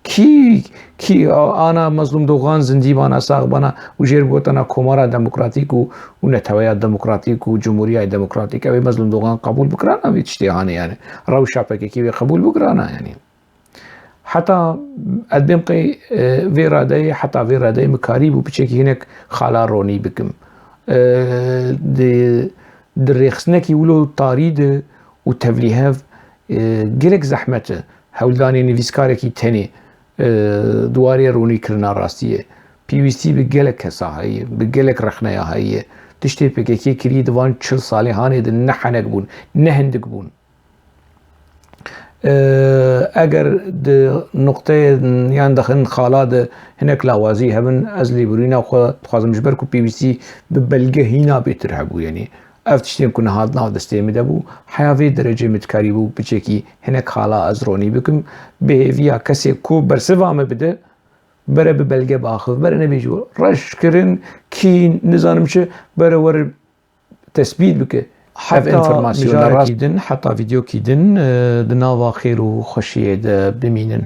Kî, kî a-, ana Mezlûm Dogan zindî bana, sax bana û jêr gotana Komara Demokratîk û, û Neteweya Demokratîk û Cumhuriyayê Demokratîk, ew ê Mezlûm Dogan qebûl bikirana vê tiştê hanê, yanî. Rewşa P K K wê qebûl bikirana, yanî. Heta ez bêm qey, e, vê radeyê, heta vê radeyê min karîbû piçekî hinek xala ronî bikim. E, di, di rêxistinekî wilo tarî de û tevlîhev, e, gelek zehmet e. Hewldanê nivîskarekî tenê, e, di warê ronîkirina rastiyê. Pêwîstî bi gelek kesa heye, bi gelek rexneya heye. Tiştê P K K kiriye di van çil salê hanê de ne henek bûn, ne hindik bûn. E, eger di nuqteyên yan di hin xala de hinek lawazî hebin, ez lêborîna xwe dixwazim, ji ber ku pêwîstî bi belge hîna bêtir hebû, yanî ev tiştên ku niha di nav destê min de bû, heya vê derecê min dikarîbû piçekî hinek xala ez ronî bikim. Bi hêviya kesê ku bersiva min bide, bere bi belge biaxiv, bere nebêjî reş kirin, kî nizanim çi, bere were tesbît bike. Ev Heta enfòrmasyon mijarekî rast din, heta vîdeokî din, e, di nava xêr û xweşiyê de bimînin.